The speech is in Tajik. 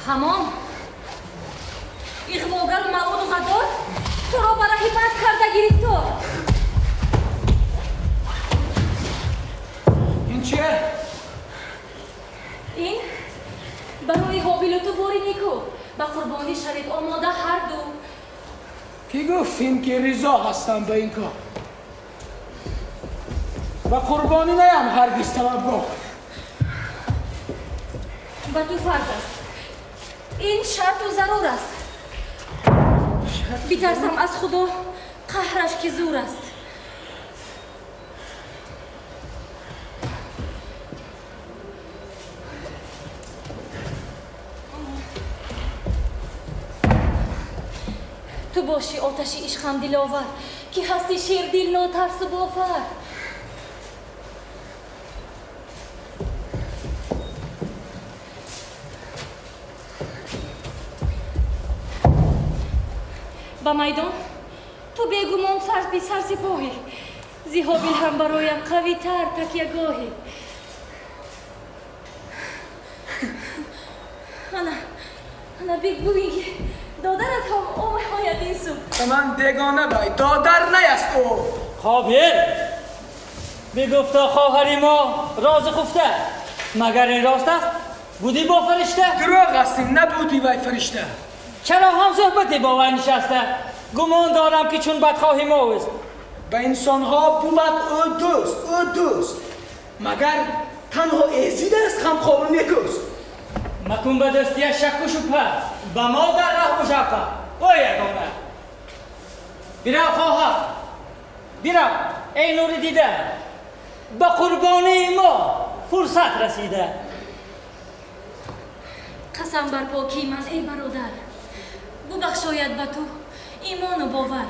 Ҳамон иғвогару малъуну ғаддор туро ба раҳи бад карда гирифтор. Ин чие? Ин барои Ҳобилу ту бори нику, ба қурбонӣ шавед омода ҳарду. Кӣ гуфт ин ки ризо ҳастам ба ин кор? Ба қурбонӣ наям ҳаргиз талабгоҳ. Ба ту фарз аст, ин шарту зарур аст. Битарсам аз Худо, қаҳраш ки зур аст. Ту бошӣ оташи ишқам диловар, ки ҳасти шердил нотарсу бофар. Ба майдон ту бегумон сарсипоҳӣ, зи Ҳобил ҳам бароям қавитар такягоҳӣ. Ана ана бигӯӣ ки додарат ҳам омояд ин сӯ. Ба ман дегона бай, додар наяст ӯ. Қобил бигуфто хоҳари мо рози хуфта, магар ин рост аст? Будӣ бо фаришта? Дурӯғ аст ин, набудӣ вай фаришта. Чаро ҳам суҳбате бо вай нишаста? Гумон дорам ки чун бадхоҳи мост. Ба инсонҳо бувад ӯ дӯст, ӯ дӯст, магар танҳо эзид аст ғамхору некӯст. Макун ба дӯстия шакку шубҳа, ба мо дар раҳму шафқат ӯ ягона. Бирав хоҳар, бирав эй нури дида, ба қурбонии мо фурсат расида. Қасам бар покии ман эй бародар, бубахшояд ба ту имону бовар.